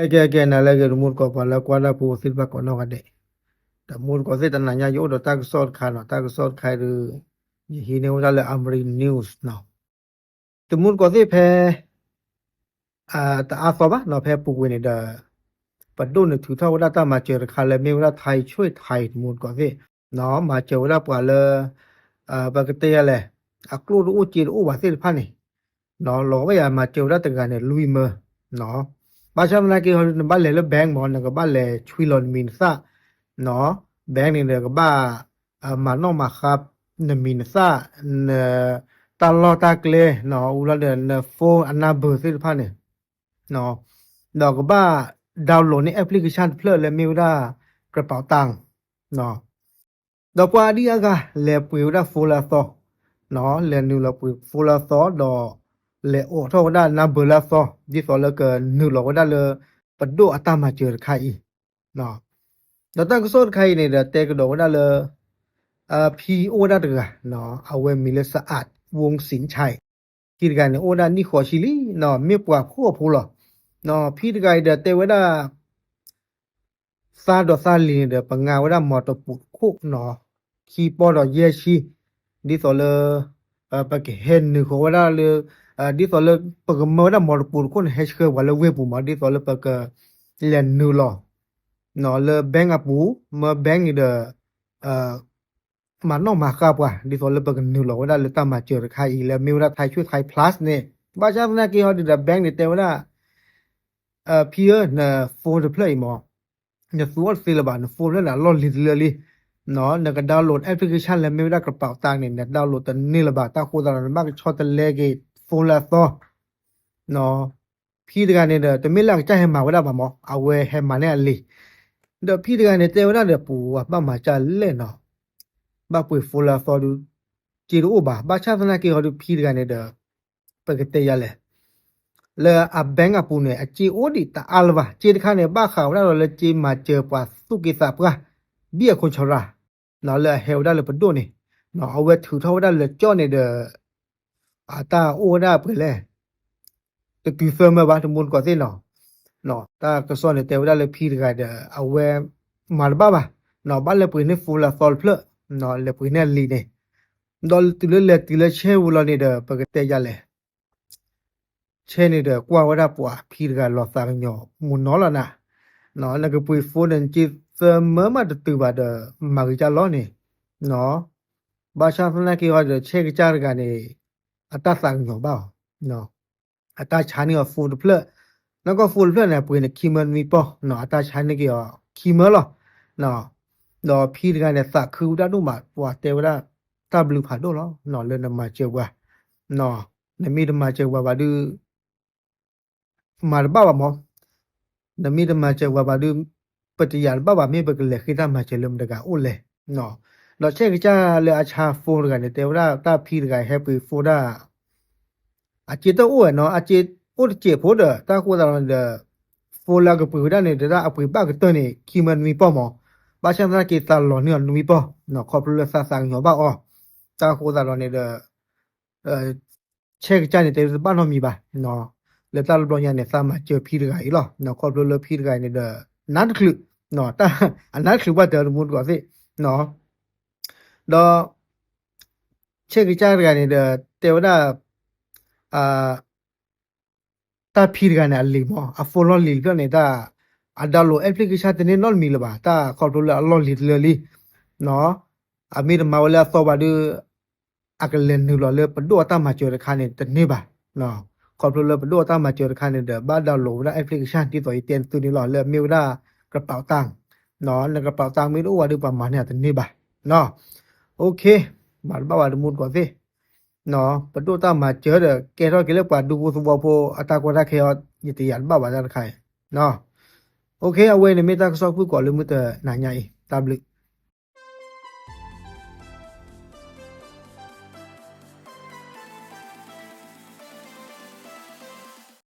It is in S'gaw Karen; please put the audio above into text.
ကဲ ကဲ ကဲ နၤလၢအဂ့ၤ တမူတကိး ပှၤလၢကွၢ်တၢ်ဖိသ့ၣ်တဖၣ်ကိးနီၢ်ဂၤဒဲး, တမူတကိးသ့ၣ် တနၤညါယအိၣ်ဒီးတၢ်ကစီၣ်တခါနီၤ, တၢ်ကစီၣ်တခါအံၤဒုး ယဟံးန့ၢ်ဝဲဒၣ်လၢ Amri News နီၤ. တမူတကိးသ့ၣ် ဖဲ တအါသီဘၣ်နီၤ, ဖဲပူၤကွံာ်န့ၣ်ဒီး ပဒိၣ်န့ၣ်ထုးထီၣ်ဝဲဒၣ်တၢ်မၤစၢၤတခါလၢမ့ၢ်ဝဲဒၣ် Thai Chueh Thai တမူတကိးသ့ၣ်နီၤ, မၤစၢၤဝဲဒၣ်ပှၤလၢ ပကတဲယၤလဲၣ်, အကျိၣ်တအိၣ်စ့တအိၣ်ဘၣ်သ့ၣ်တဖၣ်န့ၣ်နီၤ, လီၤဘၣ်ယၤမၤစၢၤဝဲဒၣ်တဂၤန့ၣ် လွံၢ်မၢနီၤ. ဘၣ်ဆၣ်သနာ်က့ဟီဒုး နဘၣ်လဲၤလၢ bank မၢ နကဘၣ်လဲၤဆွံလီၤနမံၤနသၣ်နီၤ, bank န့ၣ်ဒီးကဘၣ် မၤနီၣ်မၤဃါ နမံၤနသၣ် န တၢ်လီၢ်တၢ်ကျဲနီၤ, အူလီၤဒီးန phone အ number သ့ၣ်တဖၣ်န့ၣ် ဒီးကဘၣ် download န့ၢ် application တဖျၢၣ်လၢမ့ၢ်ဝဲဒၣ် ကပာ်တၢ် ဒီးပှၤအဒံအါဂၤ လဲၤပှ့ၤဝဲဒၣ် phone လၢအသီနီၤ, လဲၤနုာ်လီၤပှ့ၤ phone လၢအသီ ဒီး လဲၤအိးထီၣ်ဝဲဒၣ် number လၢအသီ ဒ်သိးလၢကနုာ်လီၤဝဲဒၣ်လၢ ပဒိၣ်အတၢ်မၤစၢၤတခါအံၤ ဒီးတၢ်ကစီၣ်တခါအံၤန့ၣ်ဒီး တဲကဒီးဝဲဒၣ်လၢ ဖံအိၣ်ဝဲဒၣ်တဂၤ, အဝဲမံၤလၢ Saad Wong Sin Chai, ဖံတဂၤန့ၣ် အိၣ်ဝဲဒၣ်နံၣ်ဃိးဆံလံနီၤ, မ့ၢ်ပှၤဖှီၣ်ဖိလီၤ. ဖံတဂၤအံၤဒီးတဲဝဲဒၣ် သါဒီးသါလံၤန့ၣ်ဒီး ပငါဝဲဒၣ်မီတပူၤတခိၣ်နီၤ, ခံပီဒီးယဲၢ်ဆံ, ဒ်သိးလၢ ပကဟဲနုာ်ဃီၤဝဲဒၣ်လၢ ဒ်သိးလၢ ပကမၢဝဲဒၣ်မီတပူၤတခိၣ်န့ၣ် ဟဲဆှၢပှၤလၢဝ့ၢ်ပူၤမး, ဒ်သိးလၢပက လဲၤနုာ်လီၤ လၢ bank အပူၤ, မၢ bank န့ၣ်ဒီး မၤနီၣ်မၤဃါပှၤ ဒ်သိးလၢပကနုာ်လီၤဝဲဒၣ်လၢတၢ်မၤစၢၤတခါအံၤ လၢမ့ၢ်ဝဲဒၣ် Thai Chueh Thai Plus န့ၣ်, ဘၣ်ဆၣ်သနာ်က့ဟီဒုးဒီး bank န့ၣ်တဲဝဲဒၣ် ဖံဧၢ န phone တဖျၢၣ်အံၤမး နသူအီၤတသ့လၢၤဘၣ်, န phone တဖျၢၣ်န့ၣ် အလီၢ်လံၤတလၢလံ, နက download application လၢမ့ၢ်ဝဲဒၣ် ကပာ်တၢ်န့ၣ် န download တန့ၢ်လၢၤဘၣ်, တၢ်ဃိသတးဒီး နဘၣ်ကဆီတလဲက့ၤ phone လၢအသီ ဖံတဂၤန့ၣ်ဒီး တမ့ၢ်လၢအကစၢ်ဟဲမၤဝဲဒၣ်ဘၣ်မး, အဝဲဟဲမၤန့ၢ်အလံၤ, ဒီးဖံတဂၤန့ၣ်တဲဝဲဒၣ်ဒီး ပှၤဘၣ်မၤကၢ်လဲၣ်နီၤ, ဘၣ်ပှ့ၤ phone လၢအသီဒုး စ့တအိၣ်ဘၣ်, ဘၣ်ဆၣ်သနာ်က့ဟီဒုး ဖံတဂၤန့ၣ်ဒီး ပကတဲယၤလဲၣ်, လၢအ bank အပူၤန့ၣ် အစ့အိၣ်ဒံးတအါလၢၤဘၣ်, စ့တခါန့ၣ် ဘၣ်ဃးဝဲဒၣ်ဒီးလၢစ့မၤစၢၤပှၤသူၣ်က့သးပှၢ် ဘံၣ်အခိၣ်ဆရၣ် လၢအဟဲဝဲဒၣ်လၢပဒိၣ်န့ၣ်, အဝဲထုးထီၣ်ဝဲဒၣ်လၢကၠီၣ်န့ၣ်ဒီး အတၢ်အိၣ်ဝဲဒၣ်ပှဲၤလဲၣ်, တတုၤသၢမၢဘၣ် တမူတကိးသ့ၣ်နီၤ, တၢ်ကစီၣ်န့ၣ်တဲဝဲဒၣ်လၢဖံတဂၤဒီး အဝဲမၤတဘၣ်ဘၣ်, ဘၣ်လဲၤပှ့ၤန့ၢ် phone လၢအသီတဖျၢၣ်, လဲၤပှ့ၤန့ၢ်အလံၤန့ၣ်, ဒီးတုၤလၢလဲၤတုၤလၢဆဲဝံၤလီၤန့ၣ်ဒီး ပကတဲယၤလဲၣ် ဆဲန့ၣ်ဒီးကွၢ်ဝဲဒၣ်ပှၤဖံတဂၤလီၤသးကညီၤမူနီၤလီၤနၤ, နကပှ့ၤ phone ဒီး နစ့သၢမၢမးတတုၤဘၣ်ဒီး မၤဂ့ၤကၢ်လီၤန့ၣ်, ဘၣ်ဆၣ်သနာ်က့ဟီဒီး ဆဲကစၢ်တဂၤန့ၣ် အတၢ်သးကညီၤဘၣ်အီၤ, အတၢ်ဆါန့ၢ်အီၤ phone တဖျၢၣ်, နကီၢ် phone တဖျၢၣ်န့ၣ် အပှ့ၤန့ၣ် ခံမၢနွံပီၢ်, အတၢ်ဆါန့ၢ်က့ၤအီၤ ခံမၢလီၤ, ဒီးဖံတဂၤန့ၣ် သးခုဝဲဒၣ်ဒိၣ်မး ပှၤတဲဝဲဒၣ် တၢ်ဘျုးဖးဒိၣ်လီၤ, လၢနမၤစၢၤပှၤ နမ့ၢ်တမၤစၢၤပှၤဘၣ်ဒုး မၤတဘၣ်ဘၣ်မး, နမ့ၢ်တမၤစၢၤပှၤဘၣ်ဒုး ပတယာ်တဘၣ်ဘၣ် မ့ၢ်ပကလဲၤဃ့တၢ်မၤစၢၤလၢမတၤတဂၤအိၣ်လဲၣ်, ဒီးဆဲကစၢ်လၢအဆါ phone တဂၤန့ၣ် တဲဝဲဒၣ်တၢ်ဖံတဂၤဟဲပှ့ၤ phone ဒၣ် အစ့တအိၣ်ဝဲနီၤ, အစ့အိၣ်တစဲးဖိဒီး တၢ်ဃိသတးဒီး phone လၢအကပှ့ၤဝဲဒၣ်န့ၣ် တဲဒၣ်အပှ့ၤဘၣ်ကတၢၢ်န့ၣ် ခံမၢနွံပီၢ်မး, ဘၣ်ဆၣ်သနာ်က့သးလီၤန့ၢ်အီၤနွံပီၢ်, ခီဖျိလၢသးသးကညီၤဘၣ်အီၤ, တၢ်ဃိသတးဒီးန့ၣ်ဒီး ဆဲကစၢ်န့ၣ် တဲတဘၣ်နီတမံၤဘၣ်, လၢတၢ်တဘျီညါန့ၣ် သးမၤစၢၤဖံတဂၤအံၤလီၤ, ခီဖျိလၢဖံတဂၤအံၤန့ၣ်ဒီး နါတချုး, တၢ်အနါတချုးဘၣ်တၢ်တမူတကိးသ့ၣ်, ဒီး ဆဲကစၢ်တဂၤန့ၣ်ဒီး တဲဝဲဒၣ် တၢ်ဖံတဂၤန့ၣ် အလံၤမး အ phone လီၢ်လံၤတဖျၢၣ်န့ၣ် တၢ် အ download application တန့ၢ်နီတမံၤလၢၤဘၣ်, တၢ်ခီဖျိလၢအလီၢ်လံၤတလၢလံ, အမ့ၢ်တမၤဝဲလၢအသီဘၣ်ဒီး အကလဲၤနုာ်လီၤလၢပဒိၣ်အတၢ်မၤစၢၤတခါန့ၣ် တန့ၢ်ဘၣ်, ခီဖျိလၢပဒိၣ်အတၢ်မၤစၢၤတခါန့ၣ်ဒီး ဘၣ် download ဝဲဒၣ် application ဒ်သိးယတဲသုန့ၣ်လီၤ လၢအမ့ၢ်ဝဲဒၣ် ကပာ်တၢ်, နကပာ်တၢ်မ့ၢ်တအိၣ်ဝဲဒီး ပှၤမၤန့ၢ်တန့ၢ်ဘၣ်, OK, မၤတဘၣ်ဘၣ်တမူတကိးသ့ၣ် ပဒိၣ်တၢ်မၤစၢၤဒီး ကဲထီၣ်က့ၤလၢပှၤဒူဖိသဝီဖိအတၢ်ကီတၢ်ခဲအီၤ ယတယာ်တဘၣ်ဘၣ်တၢ်တခါအံၤ, OK, အဝဲန့ၣ်မ့ၢ်တၢ်ကစီၣ်ဖုၣ်ကိာ်လၢမုၢ်တနၤညါအံၤ, တၢ်ဘျုး